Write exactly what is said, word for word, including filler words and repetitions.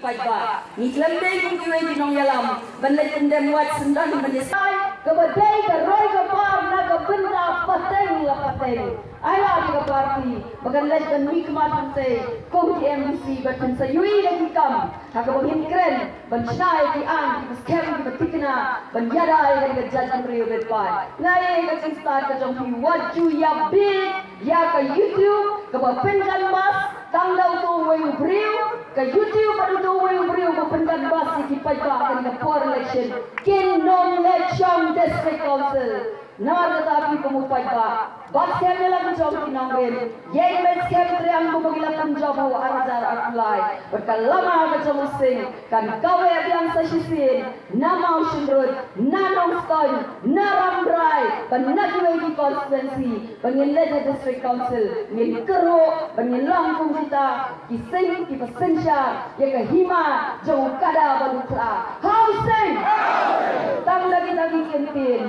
Paidbah. Ngi khlem dei kum kiwei ki nongïalam ban leit pyndem wad syndon ban ïa. Kaba dei ka roi ka par na ka bynta pateng la pateng. Ai la ki ka party ba kan leit ban mih khmat hangtei kum ki M D C ba phin sa ïohi da ki kam ha kaba ngin kren ban shna ïa ki aiñ kiba skhem kiba thikna ban ïada ïa ka jaitbynriew rit paid. Nga ïa ka jingstad ka jong phi wat ju ïa bit ïa ka YouTube kaba pyncanvass tang da uto uwei u briew, ka YouTube bad uto uwei u briew ba pyncanvass ïa ki paidbah ha kane ka por election. Kin nym leit shong District Council. Namar kata phi kum u paidbah, bad skhem ïa la ka jong ki nongrim, ïeng bad skhem triang kumba ki la pynjop ha u ar hajar arphew lai. Bad ka lama ka jong u Sing kan kaweh biang sa shisien na Mawshynrut, na Nongstoiñ, na Rambrai, bad na kiwei ki constituency, ba ngin leit ha District Council, ngin kyrhuh, ba ngin long kum kita ki sing kiba synshar ïa ka hima jong u kada bad u khla. Ha u Sing! Tang da kita ki kyntien.